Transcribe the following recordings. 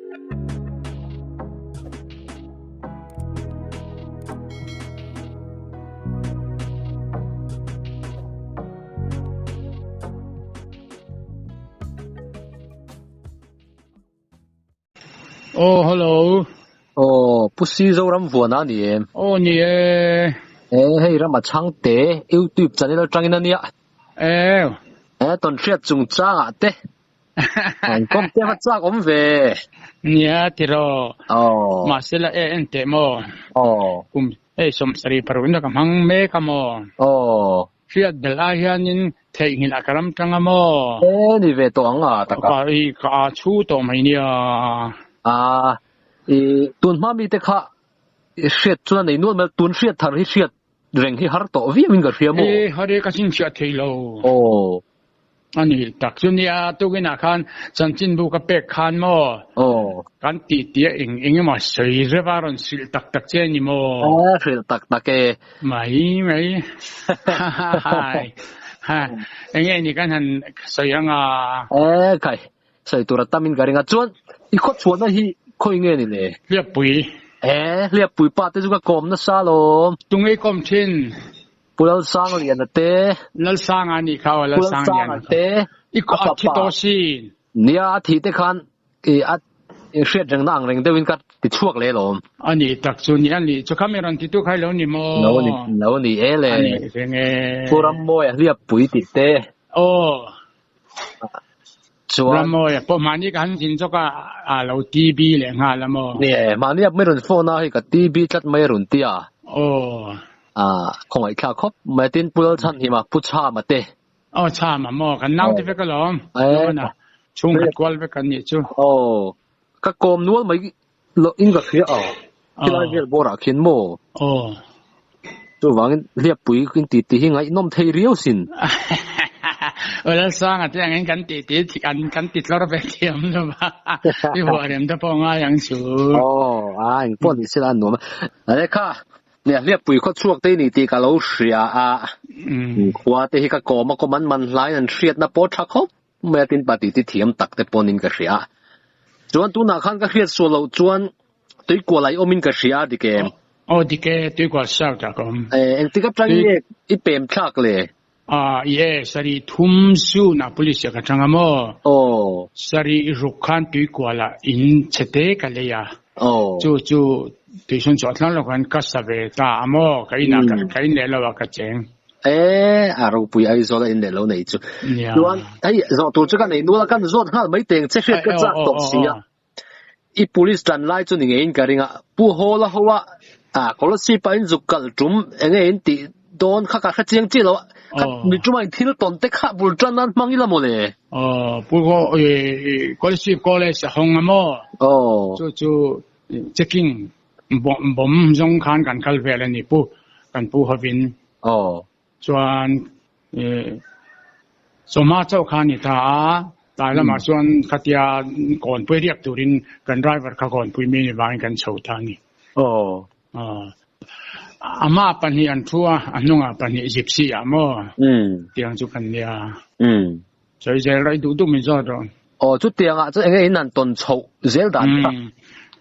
Aw hello. Aw Pu Si Zoram vuana a ni em? Aw ni e. E hei rama chhangte YouTube channel atangin a nia. E. E tawnhriat chungchangah te an kawm te va chak awm ve. Nia tiraw. Aw. Mahse la e en teh maw. Aw. Kum hei 70 in ka hmang mek a maw. Aw. Hriat belh ai hianin theihnghilh a ka ram tang a maw? E ni ve tawh ang a taka. Ka i ka a chhu tawh mai nia. A i tun hma mite kha i hriat chuan a nei nual mai tun hriat thar hi hriat reng hi har tawh viau in ka hria maw? E har e ka chhinchhiah thei lo. Aw. A ni tak chu nia tukinah khan chanchinbu ka pek khan maw? Aw. Kan tih tih a eng eng emaw sawi reuh a rawn hrilh tak tak che a ni maw? A hrilh tak tak e. Mai mai. Hai. Ha. Enge ni kan han sawi ang a? E khai. Sawi tur a tam in ka ring a. Chuan i khaw chhuahna hi khawi nge ni le? Hliappui. E Hliappui pa te chu ka kawm nasa alawm. Tunge i kawm thin? Pu Lalsangliana te. Lalsanga a nih kha aw, Lalsangliana kha. Te. I kawh a thi tawh sin. Nia a thih te khan i a hriat rengna ang reng deuhin ka ti chhuak leh alawm. A nih tak chu ni a nih chu kha mi rawn ti tu kha i lo ni maw? Lo ni lo ni e le. A nih reng e. Pu Rammawia hliappui tih te. Aw. Chuan. Rammawia pawh mahni ka han zin zawk a, a lo TB leh nghal a maw? Ni e, mahni a mai rawn phone a hei ka TB tlat mai a rawn ti a. Aw. A khawngaih thlak khawp mai tin Pu Lalchhanhima Pu Chhama te. Aw Chhama maw kan naute vek alawm. E. Chhung khat kual vek kan nih chu. Aw ka kawm nual mai loh in ka hria a. Khilai vel bawrah khian maw? Aw. Chuvangin hliappui in ti tih hi ngaihnawm thei riau sin. Aw Lalsanga te angin kan ti ti an kan ti tlawr ve thiam lo va. I huah rem te pawh ngai ang chu. Aw a engpawh ni sela a nuam a. Lekha nia hliappui khaw chhuak te ni tih ka lo hria a. Khua te hi ka kawm a kawm an man hlaiin an hriatna pawh tha khawp mai a tin pa titi thiam tak te pawhin ka hria a. Chuan tunah khan ka hriat sual loh chuan Tuikual ai awmin ka hria a dik em? Aw dik e, Tuikual South ah ka awm. E, engtik atang nge i pem thlak le? Ah, i e, sarih thum zun ah police ah ka tang a maw? Aw. Sarih ruk khan Tuikual ah in chhe te ka lei a. Aw. Chu chu tuisun chawh tlang lo khan ka sa ve ta a maw? Ka in ah ka in leh lo ah ka cheng. E, a ropui Aizawl a in leh lo nei chu. Chuan hei zawh tur chu ka nei nual a, kan zawt nghal mai teng che hriat ka chak tawh si a. I police tan lai chu ni ngeiin ka ring a, Pu Hawla ho a ah Kolasib ah in zuk kalh tum enge in tih dawn kha ka hre chiang chiah lo a, kha mi tumah in thil tawn te kha bul tan nan hmang ila maw le? Aw, Pu Haw i Kolasib College a hawng a maw? Aw. Chu chu checking bawm zawng khan kan kal vel a ni Pu, kan pu hovin. Aw. Chuan chawhma chauh kha a ni ta a, tlai lamah chuan khatia kawnpui riak turin kan driver kha kawnpui mi ni vangin kan chho ta a ni. Aw. Amah pahnih an thu a, a hnungah pahnih gypsy ah maw tiang chu kan nia. Sawi zel rawh i duh duh min zawt rawh. Aw chutiangah chuan enge in han tawn chhoh zel dan kha?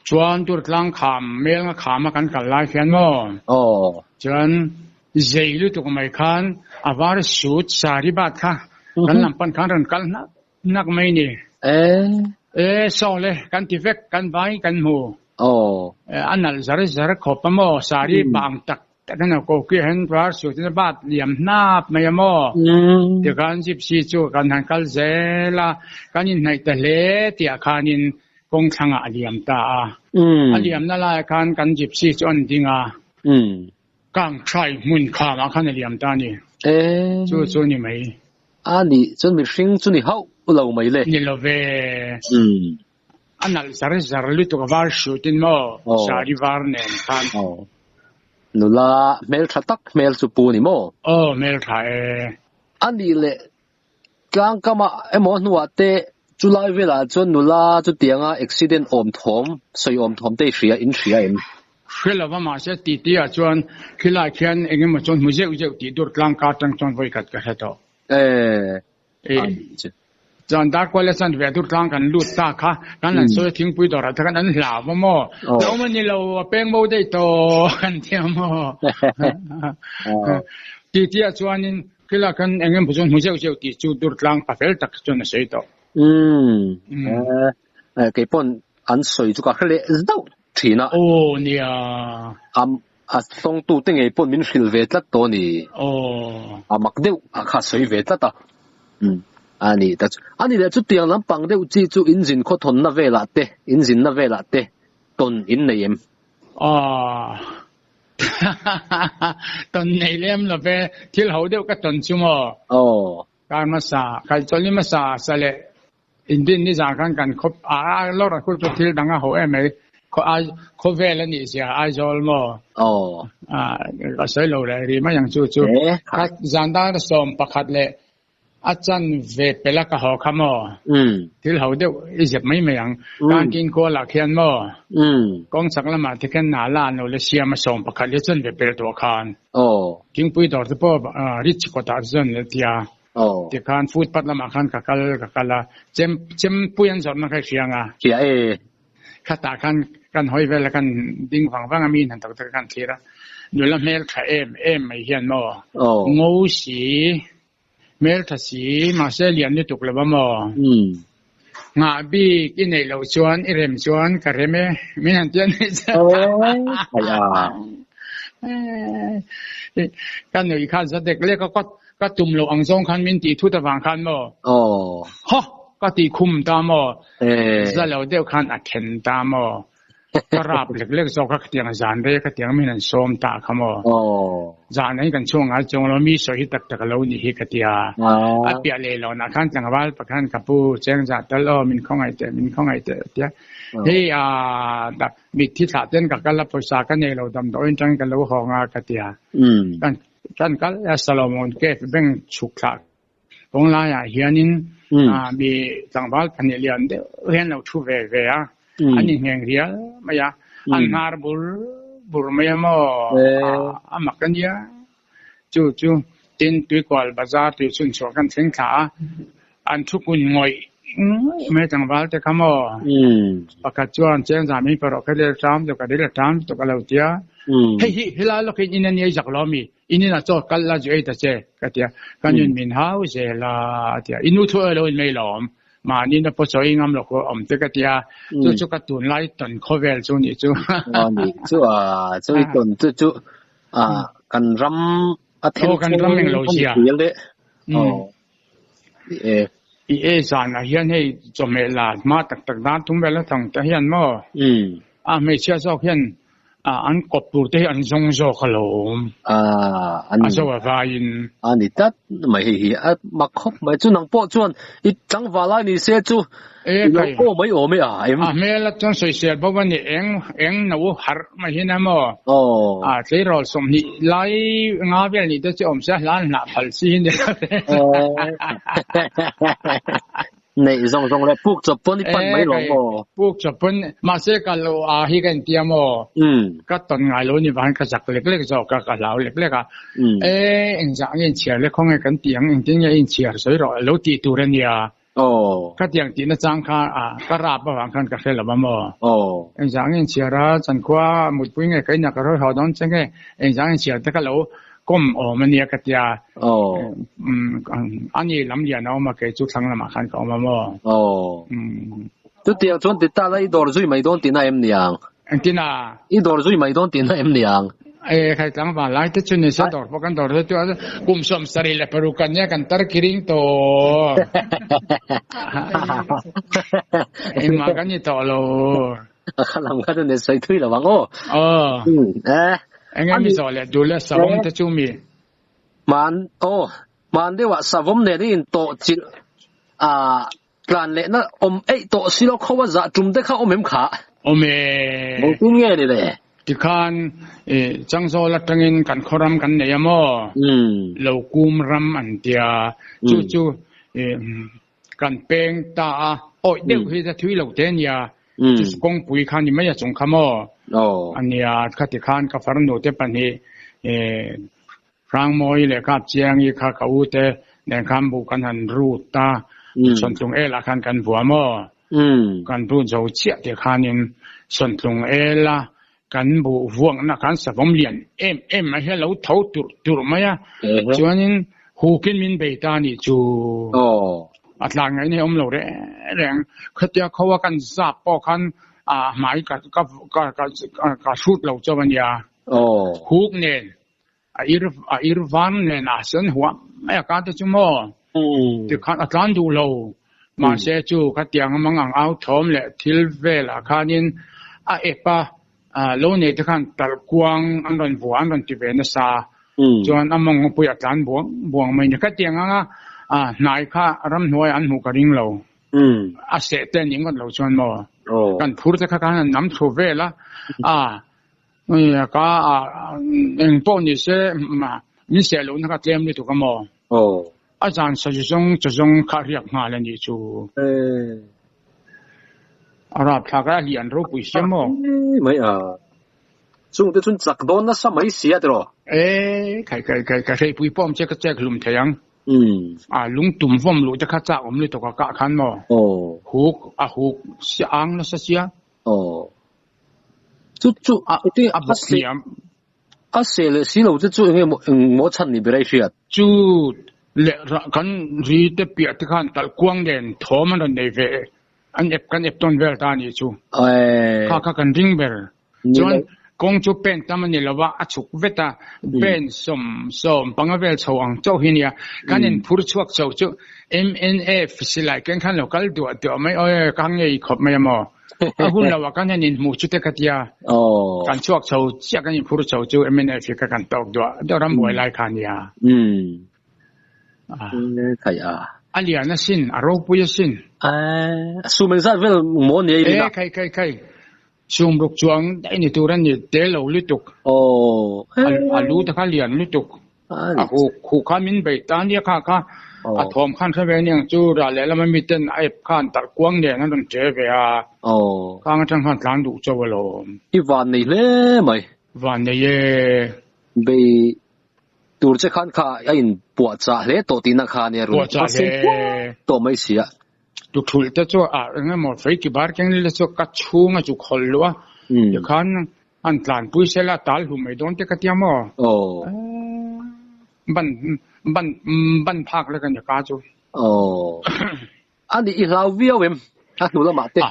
Chuan tur tlang kham mel nga kham a kan kal lai khian maw? Aw. Chuan zei lutuk mai khan a var sut sari bat kha kan lam pan khan rawn kal hnak hnak mai ni. E. E saw le kan ti vek kan vai kan hmu. Aw. A nalh zar zar khawp a maw sari bang tak tak in a ko khi hen var sut in a bat liam hnap mai a maw. Tikhan gypsy chu kan han kal zel a kan inhnaih ta hle tih ah khanin kawng thlangah a liam ta a. A liamna laiah khan kan gypsy chu an ding a. Kang try hmun kham ah khan a liam ta a ni. E. Chu chu ni mai. A nih chuan mihring chu ni hauh lo mai le. Ni lo ve. A nalh zar zar lutuk a var hrut in maw sari var nen khan. Aw. Nula hmeltha tak hmel chu pu ni maw? Aw hmeltha e. A nih leh Tlangkama emaw hnuah te chulai velah chuan nula chutianga accident awm thawm, sawi awm thawm te i hria, in hria em? Hre lova mahse titi ah chuan khilai khian eng emaw chuan hmu zeuh zeuh tih dur tlangka atang chuan vawi khat ka hre tawh. E, a nih chu. Chuan Darkuala chuan Vedur tlang kan lut ta kha kan han sawi a thingpui dawrah te khan an hlau a maw? Hlauhawm a ni lo, a peng bo daih tawh kan ti a maw? Titi ah chuanin khilaiah khan eng emaw chu hmu zeuh zeuh tih chu Durtlang pa fel tak chuan a sawi tawh. Umm, kei pawn an sawi chu ka hre leh zauh thin a. Aw nia. A tawngtu te ngei pawn min hrilh ve tlat tawh a ni. Aw. A mak deuh a kha sawi ve tlat a. Umm a ni ta chu. A ni leh chutiang lampang deuh chi chu in zin khawthawnna velah te, in zinna velah te tawn in nei em? Aw. Tawn nei lem lo ve. Thil ho deuh ka tawn chu maw? Aw. Kar hmasa, kaichawlh ni hmasa sa leh Indin nizan khan kan khawp a a lawr a khu chu thil dang a ho em mai khaw ai khawvel a nih zia Aizawl maw Aw. A ka sawi lo leh ri mai ang chu chu E kha zan dar 11 leh a chan ve pel a ka haw kha maw Um. Thil ho deuh i zep mai mai ang Um. Kan kual ah khian maw Um. Kawng chak lamah te khian nala an lo la siam a 11 leh chan ve pel tawh khan Aw. Thingpui dawr te pawh rich kawtah chuan la tia Aw. Tikhan footpath lamah khan ka kal ka kal a, chem chempui an zawrhna kha i hria anga. Hria e. Khatah khan kan hawi vel a, kan ding vang vang a, mi in han tak tak a kan thlir a. Nula hmel tha em em mai hian maw. Aw. Ngo si, hmel tha si, mahse lian lutuk lo va maw. Umm. Nghah bik i neih loh chuan i rem chuan ka rem e, min han ti a nih chu. Ka nuih khan za dek lek a, ka tum loh ang zawng khan min tih thut avang khan maw? Haw! Ka tih khum ta maw? Za lo deuh khan a then ta maw? Ka rap lek lek zawk a, khatiang zan rei a khatiang min han sawm ta kha maw? Zan ain kan chhuak ngai chuang lo, mi sawi hi tak tak a lo nih hi ka ti a. A piah leh lohnah khan tlangval pakhat ka pu cheng zah tal aw min khawngaih teh, min khawngaih teh a ti a. Hei a mitthi thlah ten ka kal a, pawisa ka nei lo damdawiin tangin ka lo hawng a ka ti a. Kan kal a Solomon Cave bank chhuk thlah Kawng laiah hianin mi tlangval pahnih lian deuh hian lo thu ve ve a, an inngeng rial mai a, an hnar bur bur mai a maw, a mak a nia. Chu chu tin Tuikual bazar tui chhun chhuah kan thleng thla a, an thu kun ngawih ngawih mai tlangval te kha maw. Pakhat chuan Chengzam in paruk kha ril a ṭam tuk a, ril a ṭam tuk a lo ti a, hei hi helai lawkin in a nia i zak lo mi? In inah chaw kal la zu ei ta che ka ti a, ka nun min hau zel a a ti a, i nu thu awih lo in mai lo awm, mahni na pawh chaw i ngam lo khaw awm te ka ti a, chu chu ka tunlai tawn khawvel chu nih chu. Aw nih chu a, chu i tawn chu chu a kan ram a thil kan ram eng lo zia. Aw e. I e zanah hian hei chawhmeh la hma tak tak dan thum vel a thang te hian maw? A hmeichhia zawk hian an kawp tur te hi an zawng zawk alawm. A zo a vaiin. A ni tlat mai hei hi a mak khawp mai chu nang pawh chuan i tlangval lai ni se chu i lo aw mai awm e a em. A hmel a chuan sawisel bawk a ni eng eng no harh mai hi na maw. A tleirawl 20 lai nga vel nih te chu awm se a hlan hnah phal si hi ni lo ve. Neih zawng zawng leh puk chawp pawn i pan mai lo maw? Puk chawp pawn, mahse ka lo a hi ka intia maw? Ka tawn ngai lo ni vangin ka zak lek lek zawk a, ka hlau lek lek a. E, engzah nge inchhiar le khawnge kan tih ang, engtin nge inchhiar sawi rawh lo tih tur a nia. Ka tiang tihna chang kha a ka rap avang khan ka hre lo a maw? Engzah nge inchhiar a, chankhua mutpui nge ka inah ka rawi haw dawn che nge, engzah nge inchhiar te ka lo Kawm awm a nia ka tia. A ni lam lian a awm a, kei chu thlang lamah khan ka awm a maw? Chutiang chuan ti ta la i dawr zui mai dawn tihna em niang? Engtin a? I dawr zui mai dawn tihna em niang? E, khai tlangval lai te chu ni se dawr pawh kan dawr zui tu a, kum 76 kan nia kan tar kiring tawh. Engmah kan ni tawh lo. A kha lam kha chu ni sawi thui lo ang aw. Aw. Eh. Enge mi zawh leh duh le savawm te chu mi? Hman aw hman deuhah savawm nen i intawh chilh a tlan lehna awm eih tawh si lo kho a zah tum te kha awm em kha? Awm e. Engtin nge ni le? Tikhan i Changzawl atangin kan khaw ram kan nei a maw? Lo kum ram an tia. Chu chu i Kan peng ta a, awih deuh hi a thui lo te a nia, chu kawngpui kha ni mai a chung kha maw? A nia, khati khan ka farnu te pahnih Hrangmawi leh Kapchiangi kha ka u te nen khan buh kan han rut a, Sawntlung el ah khan kan vua maw? Kan bu zo chiah tih khanin Sawntlung el a kan buh vuakna khan savawm lian em em mai hi a lo tho turh turh mai a, chuanin hukin min bei ta nih chu a tlan ngaihna hi a awm lo reng reng. Khatia kho a kan zap pawh khan a hmai ka ka ka ka hrut lo chauh a nia. Huk nen a ir a ir van nen a sen huah mai a ka te chu maw tikhan a tlan duh lo mahse chu khatiang a mang ang au thawm leh thil vel ah khanin a ep a lo nei te khan talh kuang an rawn vuah an rawn ti ve nasa chuan a mawng pui a tlan buang buang mai ni khatiang anga hnai kha ramhnuai an hmuh ka ring lo a seh te ni ngawt lo chuan maw kan phur te kha khan an nam thlu vel a a Ka eng pawh ni se min seh lohna kha tlem lutuk a maw? A zan sa zawng cha zawng kha a riak nghal a nih chu. A rapthlak a, a lian ropui sia maw? Mai a, chung te chun chak dawn nasa mai sia tiraw? E, khai khai khai ka hreipui pawh awm che ka chek hlum thei ang. A lungtum vawm luh te kha chak awm lutuk a kah khan maw? Huk a huk sia ang nasa sia. Chu chu a a bawk hniam. A seh leh si lo te chu enge maw eng maw chhan ni ber a i hriat? Chu leh rah kan ri te piah te khan talh kuang nen thawm an rawn nei ve an ep kan ep tawn vel ta a nih chu. Kha kha kan ring ber. Chuan kawng chu pen tam a ni lo va a chhuk vet a pen sawm sawm panga vel chho ang chauh hi nia. Kan in phur chhuak chho chu MNF silai keng khan lo kal duah duah mai aw ka ngei khawp mai a maw. A hun lo ah kan hian inhmuh chu te ka tia. Kan chhuak chho chiah kan inphur chho chu MNF hi ka kan tawk duah deuh ram buai lai kha nia. Khai a. A lian a sin, a ropui a sin. Sum engzat vel maw nia i rin a? E khai khai khai. Sum ruk chuang daih ni tur a ni te lo lutuk. A lu te kha lian lutuk. A huk huh kha min bei ta nia kha kha a thawm khan hre ve aniang chu ral leh lama miten a ep khan talh kuang nen an rawn che ve a khang atang khan tlan duh chauh alawm. I van nei hle mai. Van nei e. Bei tur che khan kha a in puah chah hle tawh tihna kha ania rawn puah chah hle tawh mai sia. Tuthulh te chu a engemaw fei ki bar keng lila chu ka chhung a chu khawlh luh a tikhan An tlanpui sela tal hlum mai dawn te ka tia maw? Aw. Ban ban ban phak lek a ni ka chu. Aw. A nih i hlau viau em? A hnu lamah te.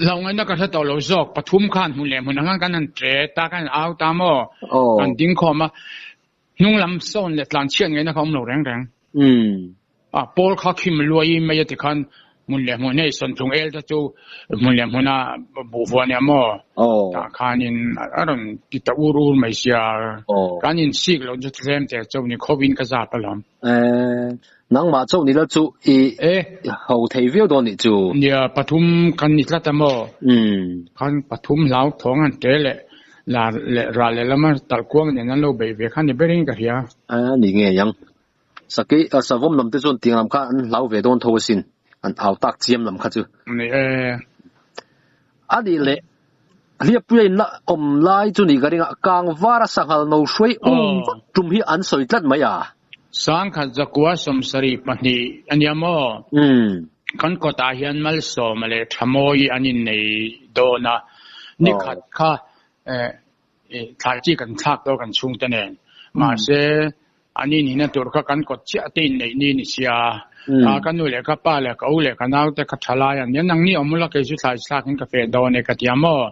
Hlau ngaihna ka hre tawh lo zawk. Pathum khan hmun leh hmun ang kan han ṭe ta kan han au ta maw? Aw. Kan ding khawm a. Hnung lam sawn leh tlan chhiat ngaihna kha awm lo reng reng. A pawl kha khim luai mai a tikhan hmun leh hmun hei sawntlung el te chu hmun leh hmuna buh vuah nia maw? Tah khanin a rawn ti ta ur ur mai sia. Kan insik loh chu tlem te chauh ni khawpin ka zap alawm. Nangmah chauh ni la chu i ho thei viau dawn nih chu. Nia, pathum kan ni tlat a maw? Khan pathum hlau thawng an ṭe leh la leh ral leh lama talh kuang nen an lo beih ve kha ni berin ka hria. A ni ngei ang. Sakei savawm lam te chuan tiang lam kha an hlau ve dawn tho asin, an au tak chiam lam kha chu. Ni e. A nih leh hliappuia in la awm lai chu nih ka ring a, kang var a sanghal no hruai um vak tum hi an sawi tlat mai a. Sangkhat zakua 72 a nia maw? Kan kawtah hian Malsawma leh Thamawi an innei dawn a, nikhat kha thlai chi kan thlak dawn kan chhungte nen. Mahse, an inhina tur kha kan kawt chiah te inneih ni ni sia. Ka nu leh ka pa leh ka u leh ka naute ka tha lai a nia, nangni awm ula kei chu thlai thlakin ka feh dawn e ka ti a maw?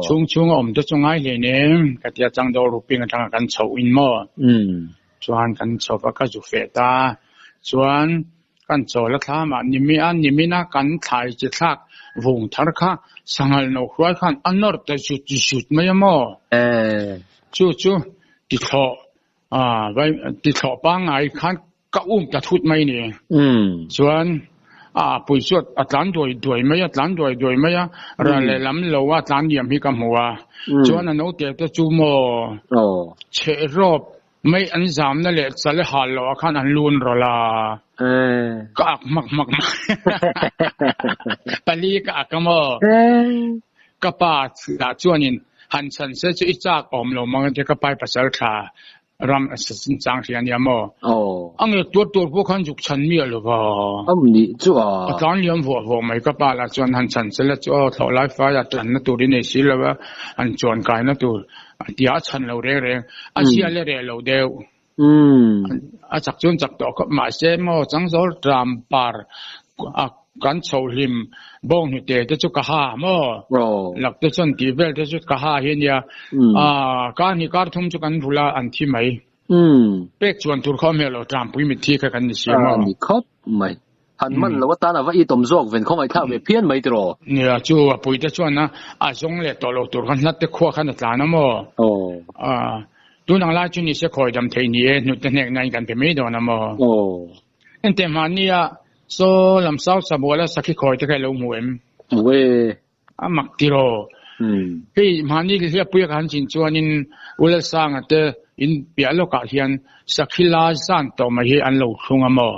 Chhung chhunga awm te chu ngai hle nem ka ti a, changdawr ruping atanga kan chhoh in maw? Chuan kan chho va ka zu feh ta. Chuan kan chawl a thlam ah nimi a, nimin a kan thlai chi thlak vung thar kha sanghal no hruai khan a nawr ta zut zut mai a maw? Chu chu ti thlawh vai ti thlawh pangngai khan ka um ta thut mai ni. Chuan a pui chu a tlan duai duai mai a, tlan duai duai mai a, ral lehlam lo a tlan liam hi ka hmu a. Chuan a naute te chu maw chhe rawp mai an zamna leh chale hal loh ah khan an lun rawlh a. Ka ak hmak hmak mai. Pali ka ak a maw? Ka pa lah chuanin han chhan se chu i chak awm lo mang a ti ka pai pasal tha. Ram chang hria ania maw? Aw. A ngek tuar tur pawh khan zuk chhan miah lo va. Am nih chu a. A tlan liam vuah vuah mai ka pa lah chuan han chhan sela chu aw thlawh lai fai a tlanna tur i nei si lo va, han chuan kaina tur a tia a chhan lo reng reng. A zia le reh lo deuh. A chak chuan chak tawh khawp mahse maw changzawl tram par a kan chho hlim bawng hnute te chu ka ha maw? Lak te chuan tih vel te chu ka ha hi ania. Kar hnih kar thum chu kan rul a an thi mai. Pek chuan tur kha awm hmel lo tlampui mitthi kha kan ni si maw? A ni khawp mai. Han man lo atan a va itawm zawk ven khawngaihthlak ve phian mai tiraw? Nia chu a pui te chuan a a zawng leh tawh lo tur khan hlat te khua khan a tlan a maw? Tun ang lai chu ni se khawi dam theih ni e hnute hnek na in kan pe mai dawn a maw? Engte hmahnia saw lam sau sabuala sakhi khawi te kha i lo hmu em? Hmu e. A mak tiraw. Hei hmahni hliappuia ka han chin chuanin U Lalsanga te in piah lawkah hian sakhi la zan tawh mai hi an lo thlung a maw?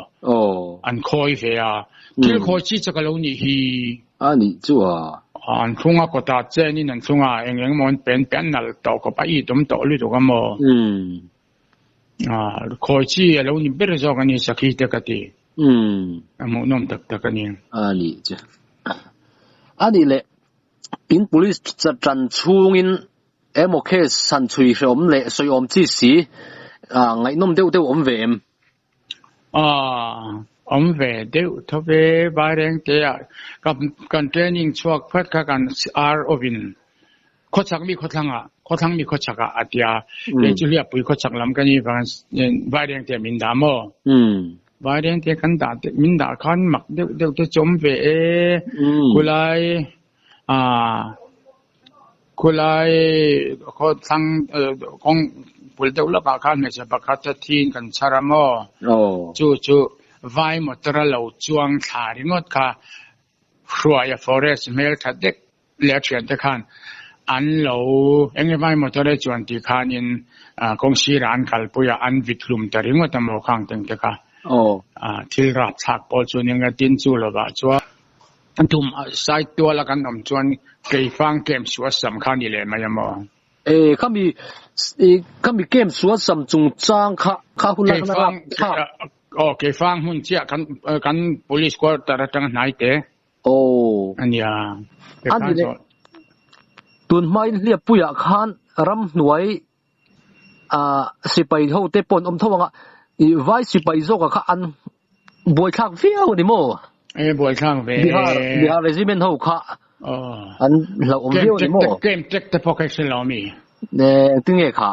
An khawi ve a. Thil khawi chi chak a lo nih hi. A nih chu a. An thlung a kawtah chenin an thlung a, eng eng maw an pen pen nalh tawh khawp a, i tum tawh lutuk a maw? Khawi chi a lo ni ber zawk a ni sakhi te ka ti. A hmuhnawm tak tak a ni. A nih chu. A nih leh in police chan chhungin emaw case han chhui hrehawm leh sawiawm chi si ngaihnawm deuh deuh awm ve em? Awm ve deuh tho ve Vairengte ah kan training chhuak phat kha kan RO in Khawchhak mi khawthlang ah, khawthlang mi khawchhak ah a tia. Kei chu Hliappui khawchhak lam kan i vang Vairengte min dah maw? Vairengte kan dah te min dah khan mak deuh deuh te chawm ve e. Khulai ah khulai khawthlang kawng bul deuh lawk ah khan hmeichhe pakhat a thi in kan chhar a maw? Chu chu vai motor a lo chuang thla ringawt kha Hruaia forest hmel tha dek leh a thiante khan an lo eng nge vai motor e chuan tih khanin kawng sirah an kalpui a, an vit hlum ta ringawt a maw khang teng te kha. Thil rap thlak pawl chu nia nge tin chu lovah chuan tum side tuala kan awm chuan keifang kem suah sam kha ni leh mai a maw. E khami khami kem suah sam chungchang kha kha hun lai khan a rap thlak. Aw keifang hmun chiah kan kan police quarter atang hnai te. Aw. Ania. Ani le. Tun hmain Hliappuiah khan ramhnuai ah sipai ho te pawh an awm tho ang a, ih vai sipai zawkah kha an buaithlak viau a ni maw? E buaithlak ve. Bihar Bihar regiment ho kha an hlauhawm viau a ni maw? Kem tek te pawh kha i hre lo ami? E engtin nge kha?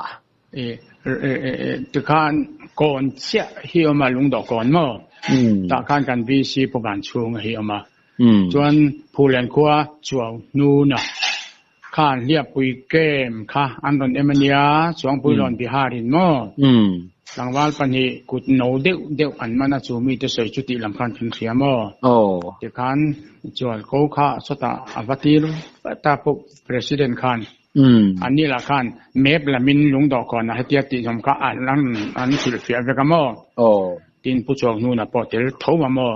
Tikhan kawn chiah hi awm a, lungdawh kawn maw? Tah khan kan VC Pu Vanchhunga hi awm a. Chuan Phulen khua Chuau hnuna khan Hliappui Camp kha an rawn em a nia, Chuangpuilawn Biharin maw? Tlangval pahnih kut no deuh deuh an man a, chu mite sawi chu tih lam khan kan hria maw? Tikhan Chualko kha sawtah a va tir vat a, Pu President khan. An ni lah khan map lamin lungdawhkawnah hetia tih zawm kha an an hrilhfiah vek a maw? Tin Pu Chuang hnunah pawh tel tho a maw?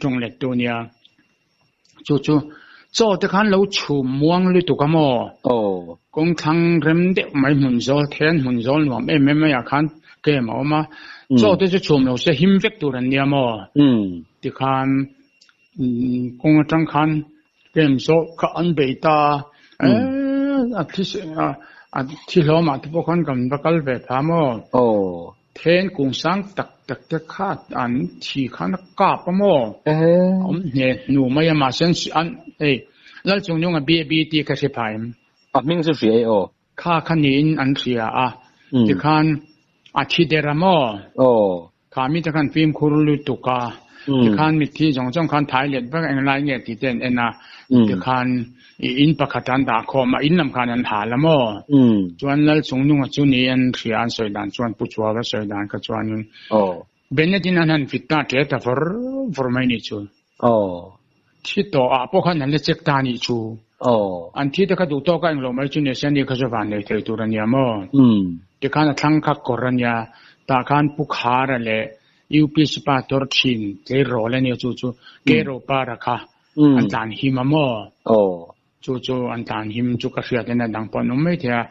Tawng lettu nia. Chu chu chaw te khan lo chhum muang lutuk a maw? Kawng thlang rem deuh mai hmun zawl then hmun zawl nuam em em maiah khan kem a awm a. Chaw te chu chhum lo se him vek tur an nia maw? Tikhan kawng atang khan Kem zawh kha an bei ta a, a thi a thi hlawmah te pawh khan kan va kal ve pha maw? Then kung sang tak tak te kha an thi khan a kap a maw? Awm hne hnu mai a mahse an hei Lalchungnunga BAB tih kha hre pha em? A hming chu hria e aw. Kha kha niin an hria a, tikhan a thi der a maw? Kha mite khan fimkhur lutuk a, tikhan mitthi zawng zawng khan thai let vek englai nge tih te an en a, tikhan i in pakhat an dah khawm a, in lam khan an hal a maw? Chuan Lalchungnunga chu ni an hria an sawi dan chuan Pu Chuava sawi dan kha chuanin Bennett in an han fit ta tle ta vawr vawr mai nih chu. Thi tawh ah pawh khan an la check ta nih chu. An thi te kha duh tawk a englo mai chu ni se ni kha chu van nei thei tur a nia maw. Tikhan a thlang kha kawr a nia, tah khan Pu Khara leh UPC pa tawr thin tleirawl a nia chu chu Kero Para kha an tlan him a maw. Chu chu an tlan him chu ka hriat in a dang pawh an awm mai thei a,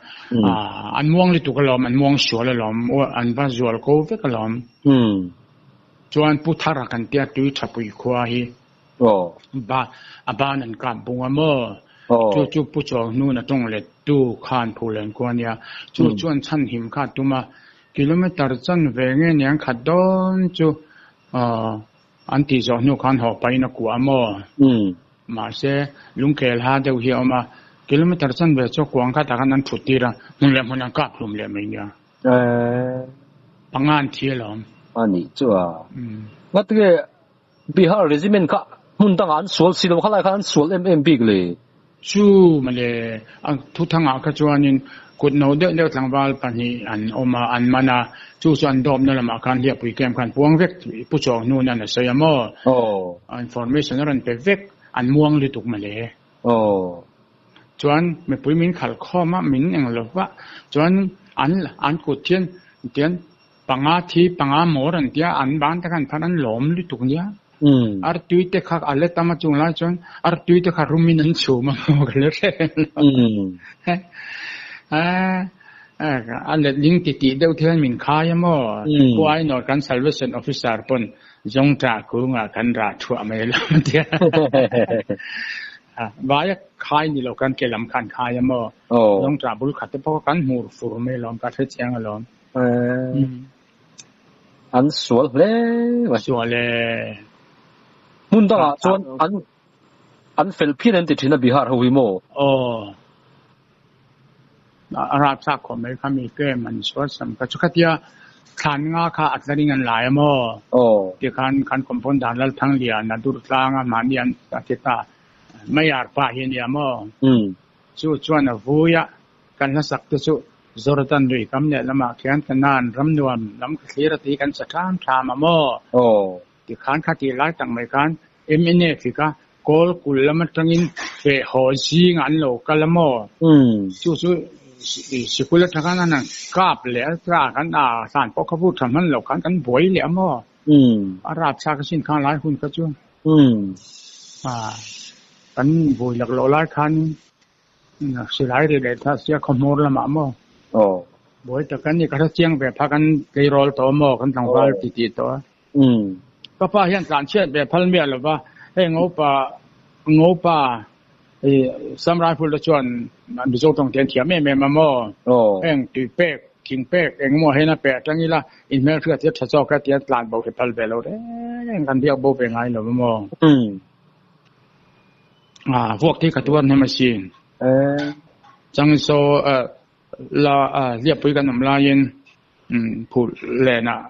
an muang lutuk alawm, an muang sual alawm, an va zual ko vek alawm. Chuan Pu Thara kan tia tui tha pui khua hi ba a ban an kap bung a maw? Chu chu Pu Chawnghnun a tawng let tu khan Phulen khua nia, chu chuan chhan him kha a tum a, kilometer chan ve nge niang khat dawn chu An tih zawh hnu khan haw pahin a kuah a maw? Mahse, lungkhel ha deuh hi a awm a, kilometer chanve chu kuang khatah khan an thut tir a, hmun leh hmun an kap hlum leh mai nia. Panga an thi alawm. A nih chu a. Ngatinge Bihar Regiment kha hmun dangah an sual si lo, khalai khan an sual em em bik le? Chu mawle, a thuthangah kha chuanin kut no deuh deuh tlangval pahnih an awm a, an man a, chu chu an dawpna lamah khan Hliahpui Camp khan puang vek Pu Chawng hnun an a sawi a maw? Information a rawn pe vek, an muang lutuk mawle. Chuan mipui min khalh khawm a, min eng lo va, chuan an an kut hian tian Panga thi panga maw rawn tia an ban te khan phan an lawm lutuk nia. Artui te kha a let tam a chung lai chuan artui te kha rum in an chhum a maw ka le hre reng lo. A let ling ti tih deuh thian min khai a maw. Pu Ainawr kan Salvation Officer pawn zawngṭah kungah kan rah thuah mai lo tia. Vai a khai ni lo kan ke lam khan khai a maw. Zawngṭah bul khat te pawh kan hmur fur mai lawm ka hre chiang alawm. An sual hle mai. Sual e. Hmun dangah chuan an an fel phian an ti thin a Bihar ho hi maw? Aw. A rapthlak khawp mai kha mi kem an sual sam kha chu khatia thlan nga kha a tlaring an lai a maw? Aw. Tikhan kan compound dan Lalthanglian a dur tlang a mahni an a ti ta. Mayar pa hi a nia maw? Chu chuan a vui a. Kan hlasak te chu Jordan lui kam leh lamah khian Canaan ram nuam lam ka thlir a ti kan sa ṭham ṭham a maw? Tikhan kha tih lai tak mai khan MNF hi kha Kawl kul lam aṭangin feh haw zingah an lo kal a maw? Chu chu sikul aṭang khan an han kap leh a, tla kan a hlan pawh kha vu ṭha hman lo khan kan buai leh a maw? A rapthlak asin kha lai hun kha chu. Kan vui laklawh lai khan Silai ri leh tha sia khawhmawr lamah maw? Aw. Buai tak kan ni ka hre chiang ve pha kan tleirawl tawh maw kan tlangval ti ti tawh a. Ka pa hian tlan chhiat ve phal miah lova hei ngopa ngopa i Sam Rifle te chuan Mizo tawng te an thiam em em a maw? Aw. Heng tui pek thing pek engemaw hen a pe atang ila inhmelhriat hi a tha zawk a tia tlan bo hi phal ve lo reng kan biak bo ve ngai lo maw? Vuak te ka tuar hnem asin. Chang saw la hliahpui kan awm laiin phul lenah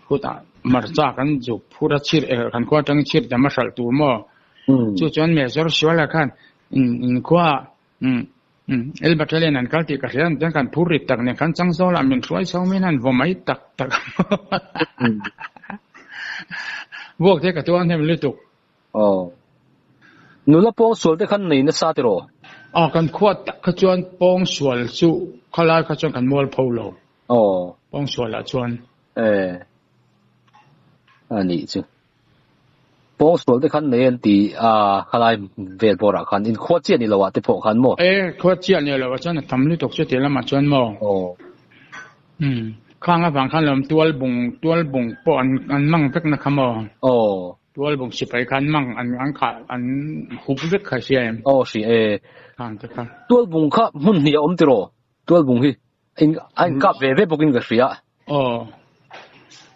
khutah marcha kan zuk phur a chhir kan khua atangin chhir dam a hralh tur maw. Chu chuan Major Suala khan in khua El Battalion an kal tih ka hria chuan kan phur rit tak nen khan chang zawlah min hruai chho mai hian vaw mai tak tak. Vuak te ka tuar hnem lutuk. Aw. Nula pawng sual te khan nei nasa tiraw? Aw, kan khuat tak kha chuan pawng sual chu khalai kha chuan kan mual pho lo. Aw. Pawng sual ah chuan. E. A nih chu. Pawng sual te khan nei an ti a khalai vel bawr ah khan in khua chiah ni lo ah te pawh khan maw? E, khua chiah ni lo ah chuan a tam lutuk chu ti lamah chuan maw? Aw. Umm. Khang avang khan lawm tual bung tual bung pawh an an mang vek na kha maw? Aw. Tualbung sipai khan mang an an khah an hup vek kha hria em? Aw hria e. Khang te kha. Tualbung kha hmun hnih a awm tiraw? Tualbung hi in a inkap ve ve bawkin ka hria. Aw.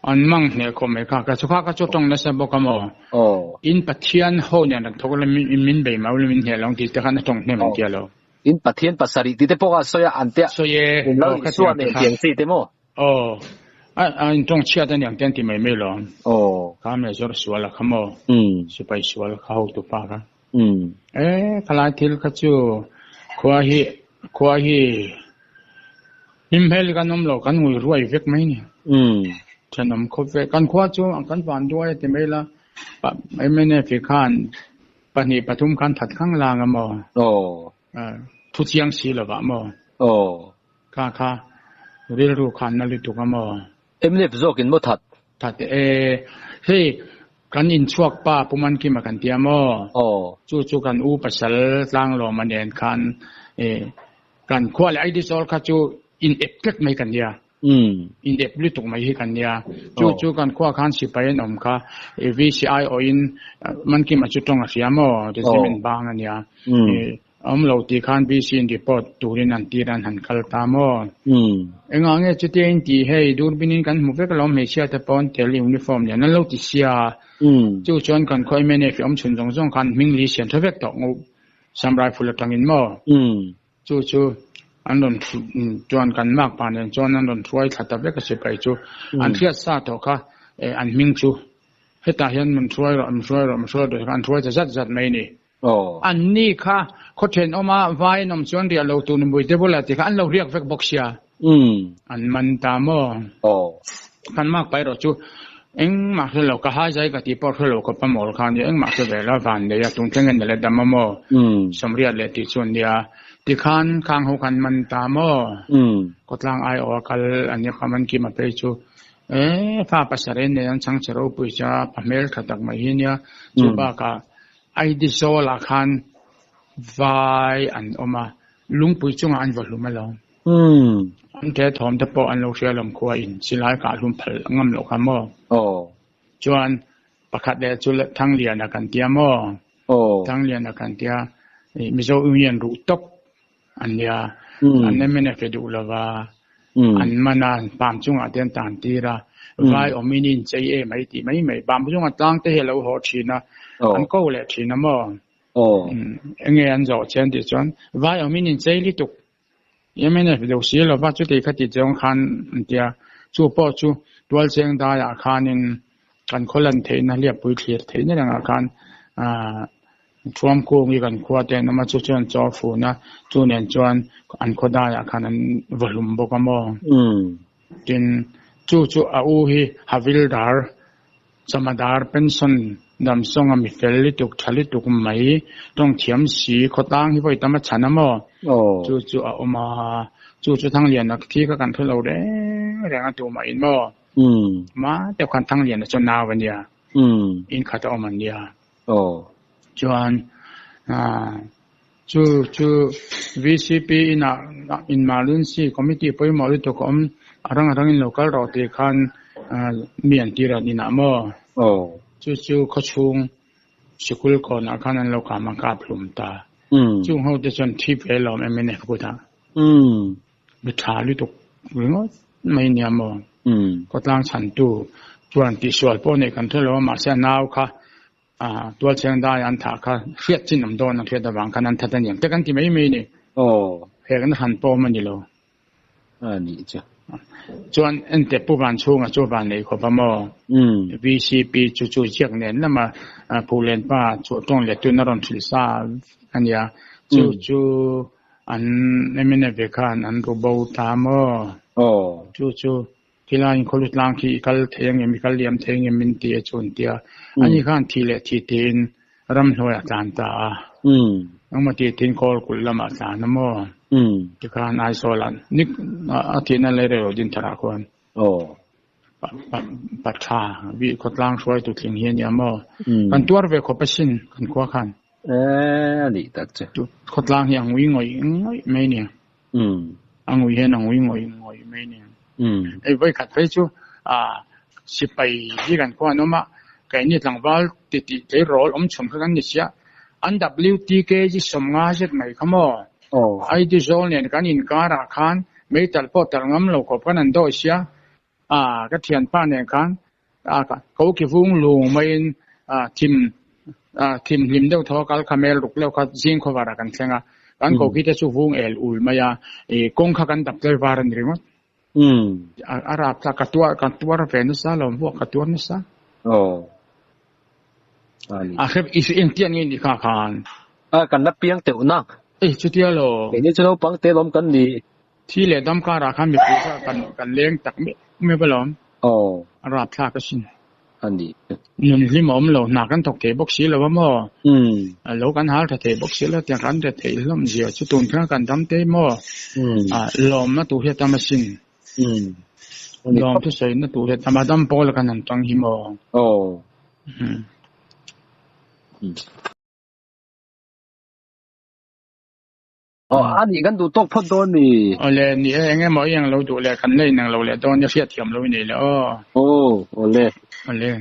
An mang hneh khawp mai kha. Ka chu kha ka chu tawng nasa bawk a maw? Aw. In Pathian ho nen an thawk la min min bei mau la min hneh lo ang tih te khan a tawng hnem an tia lo. In Pathian pasarih tih te pawh kha a sawi a an tia. Sawi e. In Lal Isua nen tiang chi te maw? Aw, a a intawng chhiat a niang te an ti mai mai lo. Aw. Kha major sual a kha maw? Umm. Sipai sual kha hotu pa kha. Umm. E, khalai thil kha chu khua hi khua hi hlim hmel kan awm lo kan ngui ruai vek mai ni. Umm. Thenawm khawp vek. Kan khua chu kan van duai a ti mai la. MNF hi khan pahnih pathum khan that khang lang a maw? Aw. Thu chiang si lovah maw? Aw. Kha kha rilru khan na lutuk a maw? Mnf zawkin maw that? That e. Hei Kan inchhuak pa Pu Mankima kan tia maw? Chu chu kan u pasal Tlanglawma nen khan kan khua leh Aidizawl kha chu in ep tlat mai kan nia. In ep lutuk mai hi kan nia. Chu chu kan khua khan sipai an awm kha VCI awhin Mankima chu tawng a hria maw? Regiment bang a nia. Awm lo tih khan VC in report turin an tir an han kal ta maw? Engah nge chutia in tih hei durbin in kan hmu vek alawm hmeichhia te pawn tel uniform lian an lo ti sia. Chu chuan kan khaw MNF awm chhun zawng zawng khan hming li siam tha vek tawh ngo Sam Rifle atangin maw? Chu chu an rawn chuan kan mark pa nen chuan an rawn hruai thla ta vek a sipai chu an hriat sa tawh kha an hming chu hetah hian min hruai rawh min hruai rawh min hruai rawh an hruai ta zat zat mai a ni. An ni kha khaw thenawma vai an awm chuan riah lo tur nupui te bulah ti kha an lo riak vek bawk sia. An man ta maw? Kan mak pa erawh chu engmah hre lo ka hai zai ka tih pawh hre lo khawp a mawl kha nia engmah hre ve la van nei a tung thleng en leh dam a maw? Sawmriat leh tih chu an nia. Tikhan khang ho khan man ta maw? Khawtlang aiawh a kal a nia kha man kim a phei chu. E fa pasarih nen an chhang che ropui cha pa hmel tha tak mai hi nia. Chu bakah Aidizawl-ah khan vai an awm a, lungpui chungah an vaw hlum alawm. An ṭe thawm te pawh an lo hria alawm khua in silai kah hlum phal ngam loh kha maw? Chuan pakhat leh chu Thangliana kan tia maw? Thangliana kan tia Mizo Union ruh tawp an nia, an mnf e duh lova, an man a, pam chungah te an tan tir a, vai awmin i inchei em ai tih mai mai, pam chunga tlang te hi a lo haw thin a, an ko leh thin a maw? Enge an zawh che an tih chuan, vai awmin inchei lutuk, mnf deuh si lova chuti kha ti zawng khan an tia, chu pawh chu tualcheng daiah khanin kan khaw lan theihna hliappui thlir theihna rengah khan aah Thuamkung hi kan khua te an awm a, chu chuan chaw fun a, chu nen chuan an khaw daiah khan an va hlum bawk a maw? Tin, chu chu a u hi Havildar, Chamadar pension damsawnga mi fel lutuk, tha lutuk mai, tawng thiam si, khawtlang hi vawi tam a chhan a maw? Chu chu a awm a, chu chu Thangliana thi kha kan hre lo reng reng a tumah in maw? Mah deuh khan Thangliana chu nau a nia, in khat a awm an nia. Chuan chu chu VCP inah emergency committee pawimawh lutuk a awm a rang a rangin lo kal rawh tih khan mi an tir an inah maw? Chu chu khawchhung sikul kawnah khan an lo kam a kap hlum ta. Chung ho te chuan thi ve lawm MNF kutah. Mi tha lutuk ringawt mai nia maw? Khawtlang chhantu chuan tihsual pawh neih kan hre lo a, mahse a nau kha tualchheng dai an thah kha hriat chin awm dawn a hriat avang khan an that a niang te kan ti mai mai a ni. Hekna han pawm a ni lo. A nih chu. Chuan ente Pu Vanchhunga chu van nei khawp a maw? VCP chu chu ziak nen lama Phuhlenpa chu tawng let tun a rawn hrilh sa a nia. Chu chu An MNF ve khan an ru bo ta maw? Chu chu khilai in khawlu tlang khi i kal thei angem, i kal liam thei angem min ti a chu an ti a. Ani khan thi leh thi tiin ramhnuai ah tlan ta a. Engmaw ti tiin kawl kulh lamah a tlan a maw? Tikhan Aizawl ah nik a thihna lei rei lo din thar ah khuan pa tha bih khawtlang hruaitu tling hi a nia maw? Kan tuar ve khawp asin kan khua khan. Eh, a nih tak chu. Khawtlang hi a ngui ngawih ngawih mai nia. A ngui hian a ngui ngawih ngawih mai nia. Hei vawi khat phei chu ah sipai hi kan khua an awm a, keini tlangval ti tih tleirawl awm chhun kha kan ni sia. An WTK ji sawmnga zet mai kha maw? ID zawl nen kan inkarah khan meital pawh tal ngam lo khawp khan an dawi sia. Ah, ka thianpa nen khan ah ko ki vung lung maiin ah thim ah thim hlim deuh thaw kal kha mel ruk leuh kha zing khawvar ah kan thleng a, kan ko khi te chu vung el ul mai a, ih kawng kha kan dap tlai var a ni ringawt. A rap thlak ka tuar ka tuar ve nasa lo vuak ka tuar nasa. A hrep i engtiang nge ni kha khan. A kan la piang teuh na. Ei chutia lo. Keini chu naupang te lawm kan ni. Thi leh dam karah khan mipui kha kan kan leng tak meuh meuh alawm. Aw. A rapthlak asin. A ni. Nun hlim a awm lo, hna kan thawk thei bawk si lo a maw? Lo kan hal tha thei bawk si lo, tiang kan re theih hlawm zia chu tun khan kan dam te maw? Lawmna tur hi a tam asin. Lawm thusawi na tur hi a tam a, dam pawl kan han tang hi maw? Aw. Aw a nih kan duh tawk phawt dawn ni. Awle ni e eng emaw i ang lo duh leh kan la inang lo leh dawn i hriatthiam lo i nei le aw. Aw awle. Awle.